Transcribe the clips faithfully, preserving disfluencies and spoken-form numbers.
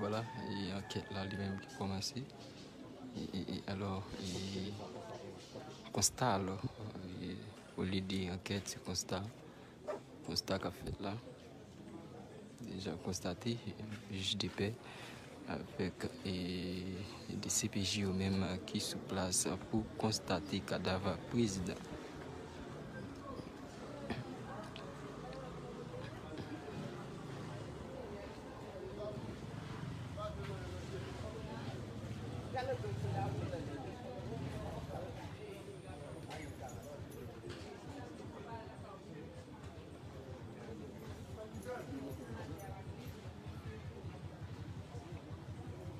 Vwala, e ankèt la li menm ki kòmanse. E, e, e, alò, e, konsta, alò, e, olye de ankèt, se konsta. Konsta k ap fèt la. Deja konstate, jij de pè avèk, e, de C P J yo menm ki sou plas pou konstate kadav prezidan.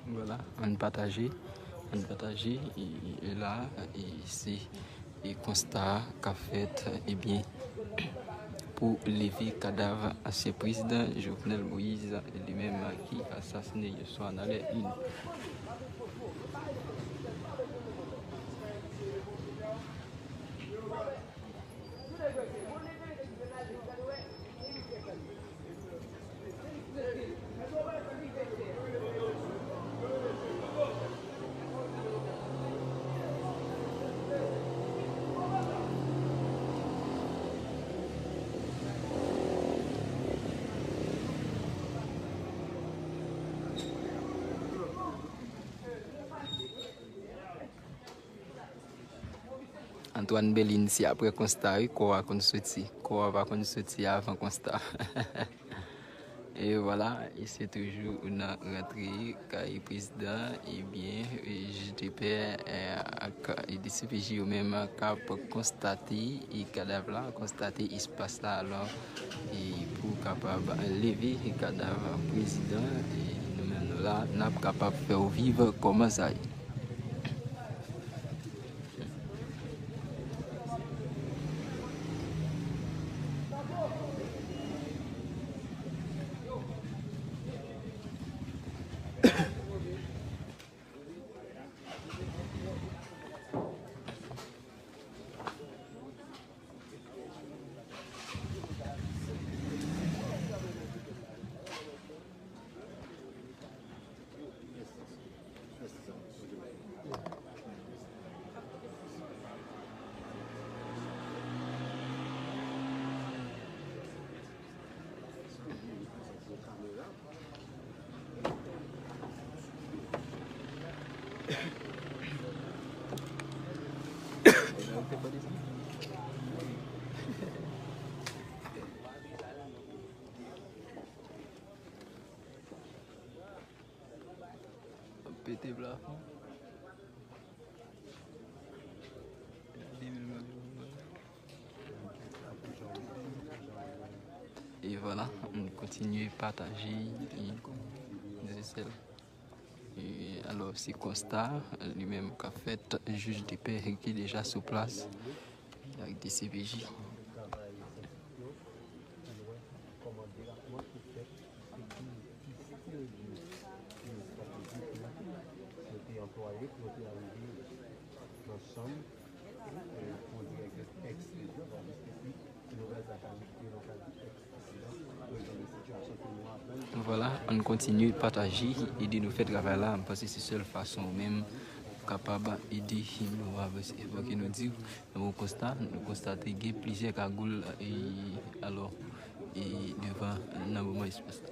Vwala, ann pataje, ann pataje, e, e, e la, e se, e konsta k ap fèt, ebyen, pou leve kadav ansyen prezidan Jovenel Moïse, li menm ki asasine yè swa nan lè ini. Antoine Belin, se apre konsta wi, kò a konn soti. Kò a pa konn soti avan konsta. E vwala, e se toujou nan rantre kay prezidan, ebyen, e jij de pè, e, ak, e de C P J yo menm k ap konstate, e kadav la, konstate espas la, alò, e pou kapab leve kadav prezidan, e nou menm nou la, n ap kapab fè w viv kòman sa ye. Pete plafon. E vwala, nou kontinye pataje, e, de sèl. E, alò, se konsta, li menm k ap fèt, jij de pè ki deja sou plas, ak de C P J. Vwala, ann kontinye pataje, ede nou fè travay la. M panse se sèl fason ou menm kapab ede nou avanse. Fòk nou di, nan yon konsta, nou konstate gen plizyè kagoul, e, alò, e, devan nan moman espas la.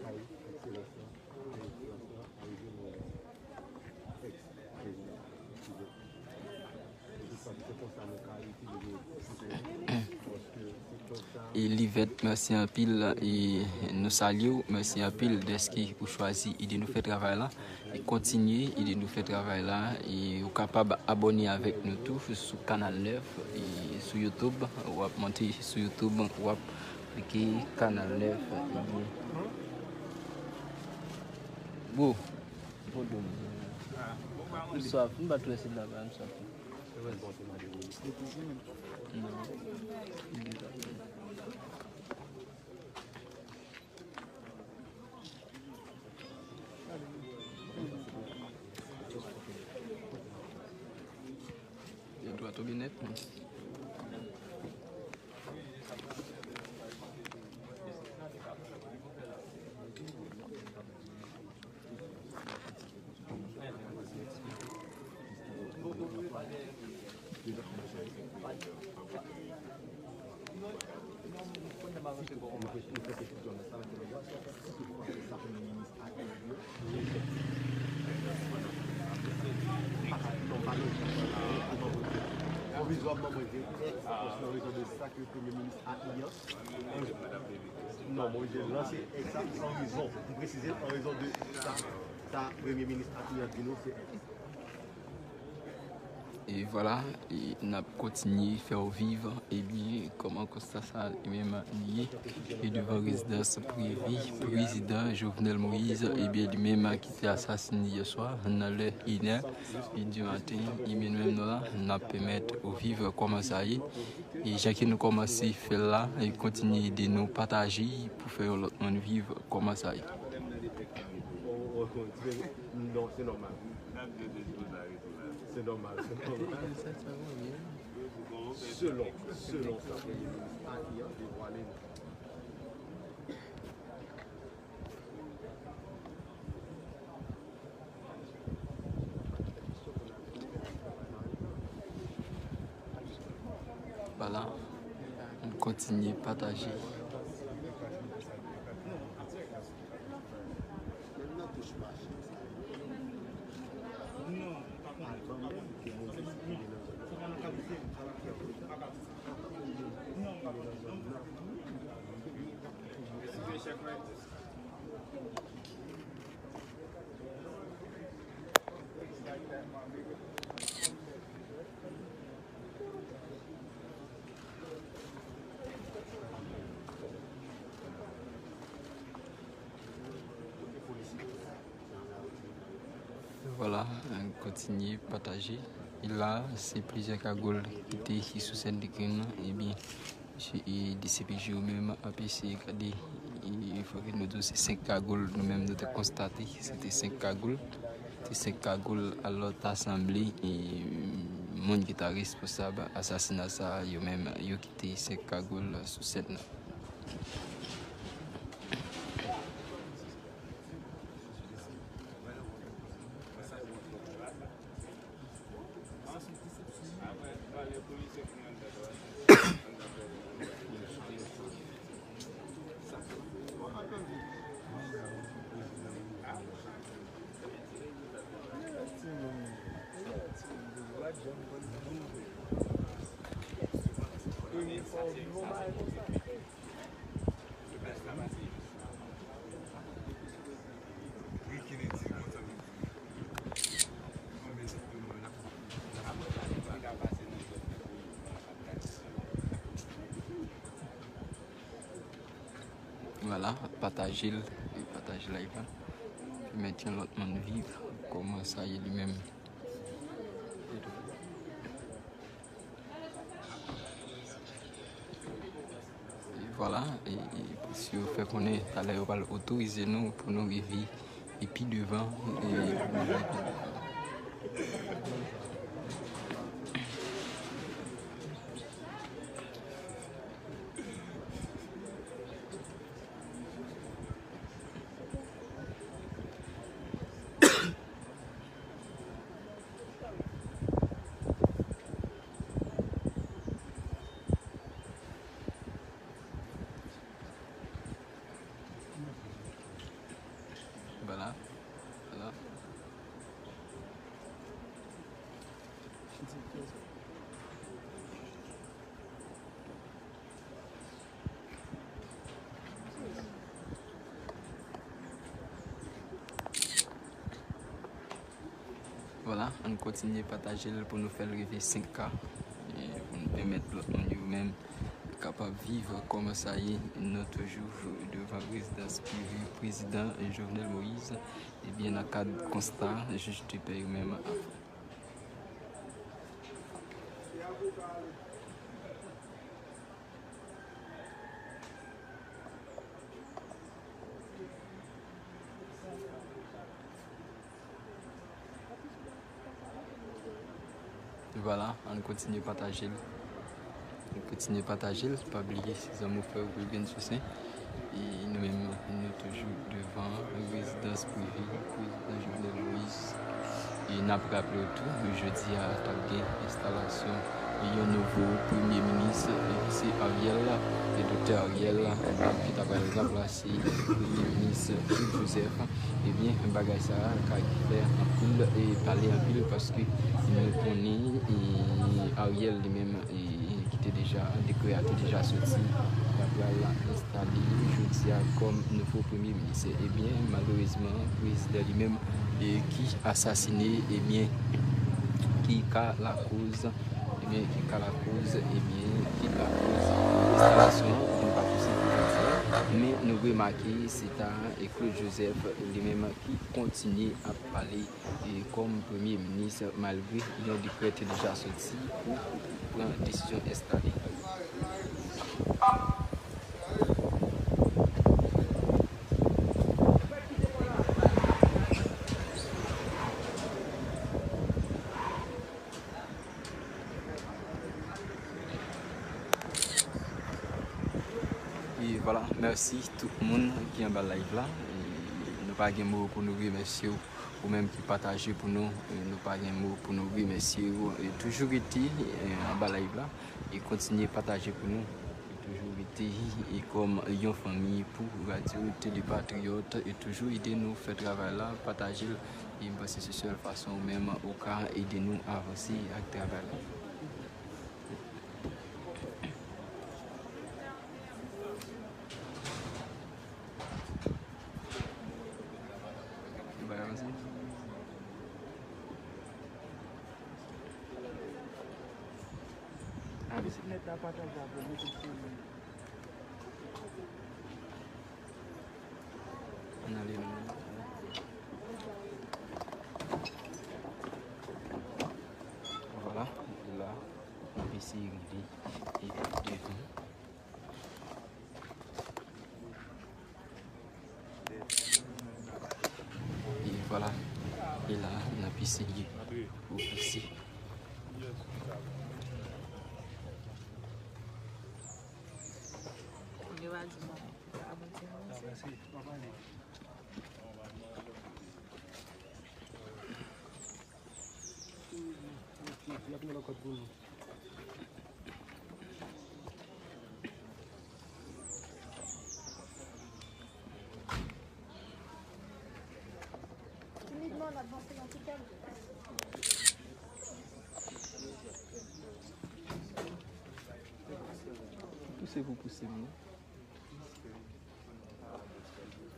E Livèt, mèsi anpil. E nou salye w. Mèsi anpil dèske ou chwazi ede nou fè travay la. E kontinye ede nou fè travay la. E ou kapab abòne avèk nou tou sou Kanal nèf. E sou YouTube, w ap monte sou YouTube, w ap klike Kanal nèf. E bon, bon, bon. M swaf, m pa twè se la, m swaf. Gen dwa tonbe nèt, men. Pwovizwaman, mwen te ex nan rezon de sa ke Premye Minis Akliyan. Non, mwen te lanse ex sa an rezon. M presize an rezon de sa, sa Premye Minis Akliyan di nou se ex. E vwala, e n ap kontinye fè w viv, ebyen, kòman konsta sa li menm li ye. E devan rezidans prive prezidan Jovenel Moïse, ebyen, li menm ki te asasine yè swa nan lè inè di maten, ebyen, nou menm nou la, n ap pèmèt w viv kòman sa ye. E jan ke nou kòmanse fè l la, e kontinye ede nou pataje pou fè yon lòt moun viv kòman sa ye. Non, se nòmal. Se nòmal, se nòmal. Selon, selon sa Premye Minis Akliyan devwale nou. Vwala, nou kontinye pataje. Vwala, kontinye pataje. E la, se plizyè kagoul ki te sou sèn de krim nan. Ebyen, e D C P J yo menm ap eseye gade. E fò ke nou di w se senk kagoul nou menm nou te konstate. Se te senk kagoul. Se te senk kagoul, alò ta sanble, e moun ki ta responsab asasina sa a, yo menm, yo kite senk kagoul sou sèn nan. Vwala, pataje l, e pataje live la. Pèmèt yon lòt moun viv kòman sa ye li menm. E vwala, e, e polis yo fè konnen talè yo pral otorize nou pou nou rive e pi devan, e pou nou rive pi devan. Vwala. Vwala. Vwala, ann kontinye pataje l pou nou fè l rive senk K, e pou nou pèmèt lòt moun yo menm kapab viv kòman sa ye. Nou toujou devan rezidans prive prezidan Jovenel Moïse, ebyen nan kad konsta jij de pè yo menm ap fè. Vwala, ann kontinye pataje l. Ann kontinye pataje l. Pa bliye, se zanmi w frè w Wilgens Toussaint. E nou menm, nou toujou devan rezidans prive prezidan Jovenel Moïse. E n ap raple w tou, jodi a t ap gen enstalasyon yon nouvo premye minis, e ki se Ariel, e Doktè Ariel, e ki ta pral ranplase premye minis Claude Joseph. Ebyen, bagay sa a ka fè anpil, e pale anpil, paske nou konnen, e Ariel li menm, e ki te deja, dekrè a te deja soti, l ap pral enstale jodi a kòm nouvo premye minis. Ebyen, malerezman, prezidan li menm, e ki asasine, ebyen, ki ka lakoz, ebyen, ki ka lakoz, ebyen, ki lakoz enstalasyon an, nou pa posib pou nou di. Men nou remake, se ta, e Claude Joseph li menm ki kontinye ap pale, e kòm premye minis, malgre yon dekrè te deja soti pou pran desizyon enstale. E vwala, mèsi tout moun ki anba live la. E nou pa gen mo pou nou remèsye w, ou menm ki pataje pou nou. E nou pa gen mo pou nou remèsye w. E toujou rete, e, anba live la. E kontinye pataje pou nou. E toujou rete, e kòm yon fanmi pou Radyo Tele Patriyòt. E toujou ede nou fè travay la, pataje l. E m panse se sèl fason ou menm ou ka ede nou avanse ak travay la. Yo bay avanse. Ann ale non. Vwala, la, n ap eseye rive, e, devan. E vwala, e la, n ap eseye pou pase. Yo pa di non. Pouse pou pouse m non.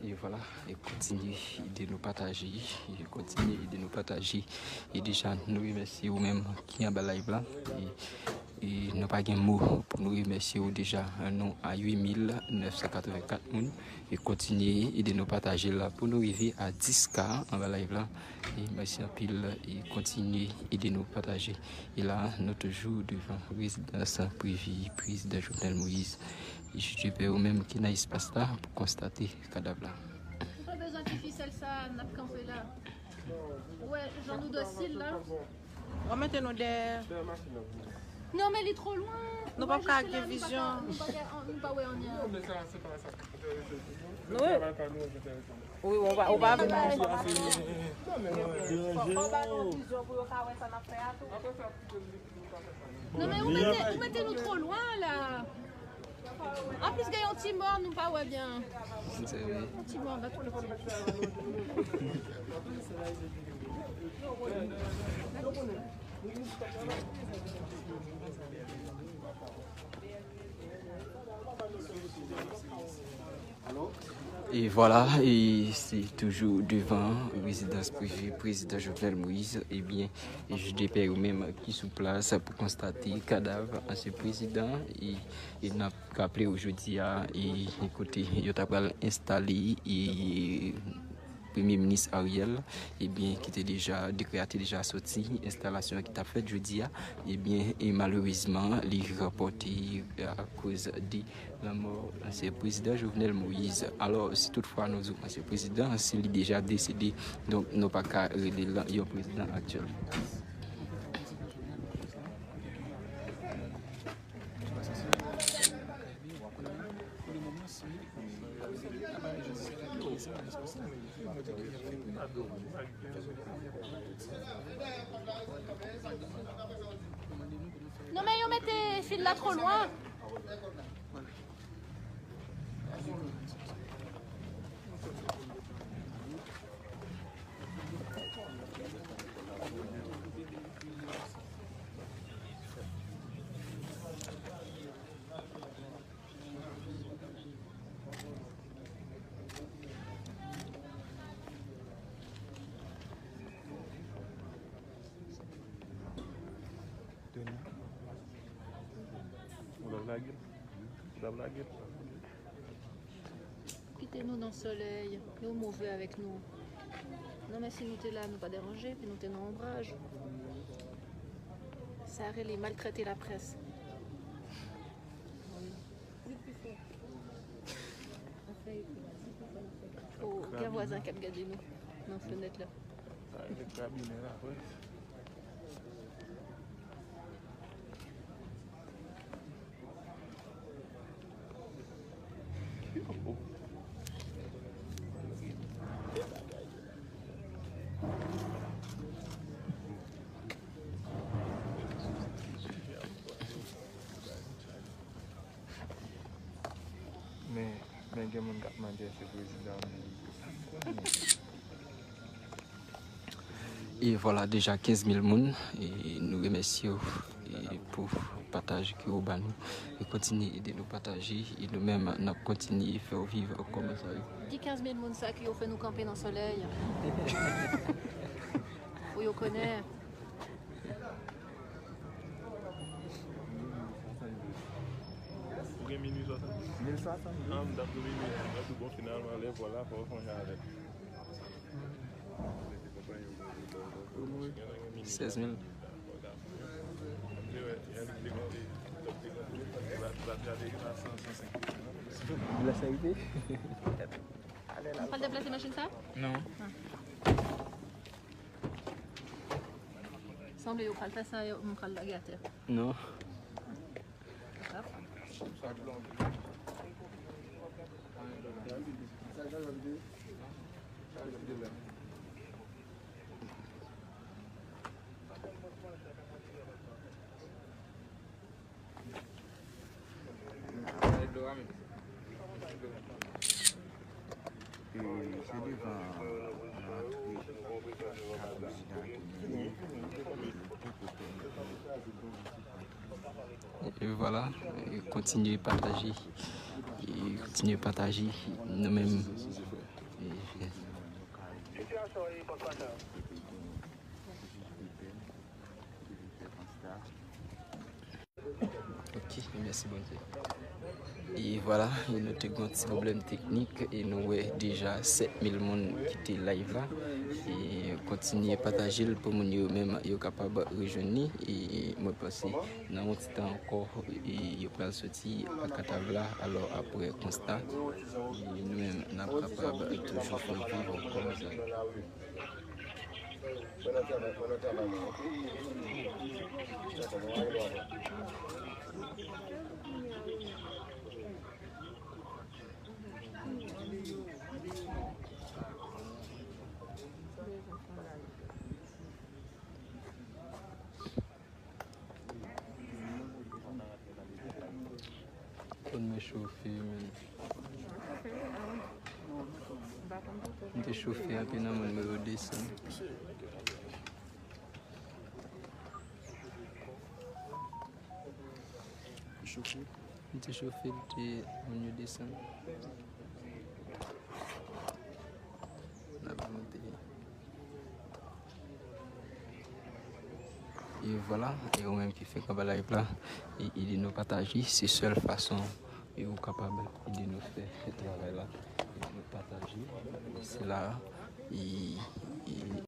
E vwala, e kontinye ede nou pataje, e kontinye ede nou pataje. E deja, nou remèsye ou menm ki anba live la. E, e nou pa gen mo pou nou remèsye ou deja. Nou a uit mil nèf san katrevenkat moun. E kontinye ede nou pataje la pou nou rive a dis K anba live la. E mèsi anpil, e kontinye ede nou pataje. E la, nou toujou devan rezidans prive prezidan Jovenel Moïse. Jije pè ou menm ki nan espas la pou konstate kadav la. Ou pa bezwen ti fisèl sa, n ap kanpe la. Ou wè jan nou dosil la. W ap mete nou dèyè. Non, men li twò lwen. Nou p ap ka gen vizyon. Nou pa wè anyen. Wi, wi, ou pa, ou pa. Fò, fò ba nou vizyon pou yo ka wè sa n ap fè a tou. Non, men ou mete, ou mete nou twò lwen la. Anplis, gen yon ti mò, nou pa wè byen. Se vre. Yon ti mò, bat yon ti. E vwala, e se toujou devan rezidans prive prezidan Jovenel Moïse. Ebyen, jije pè yo menm ki sou plas pou konstate kadav ansyen prezidan. E, e n ap raple w jodi a, e kote yo ta pral enstale, e Premye Minis Ariel, ebyen, ki te deja, dekrè a te deja soti, enstalasyon an ki t ap fèt jodi a, ebyen, e malerezman, li repòte akoz de lanmò ansyen prezidan Jovenel Moïse. Alò, si toutfwa nou di w ansyen prezidan, si li deja desede, donk, nou pa ka rele l yon prezidan aktyèl. Fil la twò lwen. Ou t ap lage l? Ou t ap lage l? Kite nou nan solèy, yo move avèk nou. Non, men si nou te la, nou pa deranje, epi nou te nan onbraj. Sa rele maltrete laprès. O, gen vwazan k ap gade nou nan fenèt la. Sa rele krabimen laprès. Men, men gen moun k ap mande èske prezidan an mouri. Sa m konnen. E vwala, deja kenz mil moun, e nou remèsye w, e pou pataj ke w ba nou. E kontinye ede nou pataje, e nou menm, n ap kontinye fè w viv kòmantè yo. Di kenz mil moun sa ki yo fè nou kanpe nan solèy. Pou yo konnen. Ou gen minui swasanndis? Mil swasanndis. Ah, m t ap di minui. Mwen di, bon, finalman, lè vwala, fò w fè yon jan avè l. Sèz mil. Lè sa rive? Ou pral deplase machin sa? Non. Sanble yo pral fè sa, yo, m pral lage atè. Non. E se devan rantre ka prezidan an te mennen. E vwala, e kontinye pataje, e kontinye pataje nou menm. E, Ok, mèsi Bondye. E vwala, e nou te gen yon ti pwoblèm teknik e nou wè deja sèt mil moun kite live la. E kontinye pataje l pou moun yo menm yo kapab rejwenn li. E mwen panse nan yon ti tan ankò, e yo pral soti ak tab la. Alò, apre konsta, e nou menm n ap kapab toujou fè l viv ankò, mezanmi. Fòn mwen chofe, men. M te chofe anpil nan moun mwen yo desann. M te chofe, l te moun yo desann. N ap monte. E vwala, e ou menm ki fèk anba live la, e ede nou pataje, se sèl fason e ou kapab ede nou fè travay la. Ede nou pataje, se la, e, e